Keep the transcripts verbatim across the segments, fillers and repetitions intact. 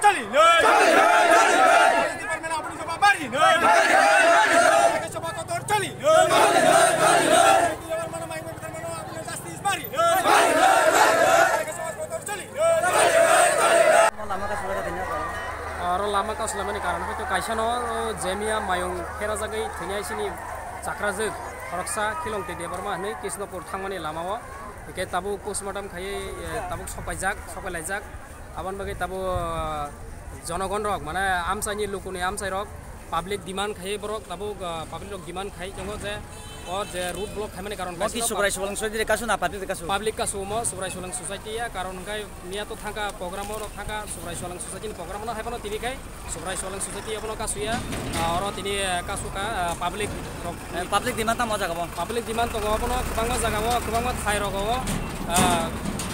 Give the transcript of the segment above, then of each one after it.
Chali noi. Chali noi, chali noi. Department apni sabha mari noi. Mari noi, mari noi. Sabha kotor chali noi. Mari noi, mari noi. Department apni justice mari noi. Mari noi, mari noi. Sabha kotor chali noi. Oro lama kaslamani karon hwnkhe kaisa no, o, jemiya mayung pherajagwi thwinai sini chakrajwk khoroksa Khilongtwi Debbarma hwnwi Krishnapur thangmani lamao. Hwnkhe tabuk postmortem khaiwi, e, tabuk sokaijak, sokailaijak. Aboni bagwi tabuk, ah, jonogon rok, mane amchaini lukuni amchai rok, public demand khai borok tabuk, ah, public rok demand khai tongo je o je road block khaimani karon Mo kaisa ki no Subrai Subalang Soi dire kasu na public kasu? Public kasu mo Subrai Subalang Society ya, karon hwnkhe miya to thangka program o thangka Subrai Subalang Society ni program no hai phano tini khai Subrai Subalang Society abono kasuya, ah, oro tini, eh, kasuka, ah, public rok. Eh, public demand tamo jaga bo? Public demand tongo, abono kwbangma jaga o, kwbangma thai rogo, ah,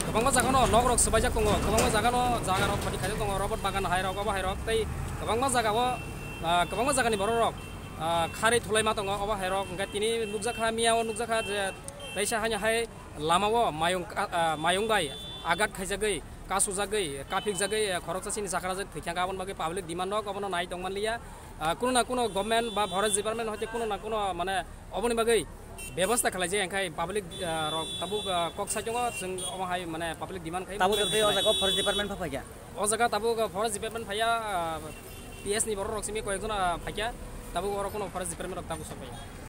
kwbangma jaga no nok rok swbaijak tongo, kwbangma jaga no jaga rok khoti khaijak tongo, robot bagan hai rok, obo hai rok, tei kwbangma jaga o, ah, kwbangma jaga ni borok rok, ah, kharwi thulai ma tongo, obo hai rok, hwnkhe tini nukjakha, miya o nukjakha je teisa haino hai lama o mayung, ah, mayung bai agat khaijagwi, kasujagwi, kaphikjagwi, khoroksa sini chakrajak thwikha, aboni bagwi public demand rok obono nai tongmanliya. Ah, kuno na kuno government ba forest department hoite kuno na kuno mane oboni bagwi bebosta khlaijak, hwnkhe public, ah, rok tabuk, ah, kok saichungo chwng omo hai mane public demand khai Tabuk mane tei o jaga forest department pha phaikha? O jaga tabuk, ah, forest department phaiya, ah, P S ni borok rok simi koyekjon, ah, phaikha, tabuk oro kuno forest department rok tabuk sok phaiya.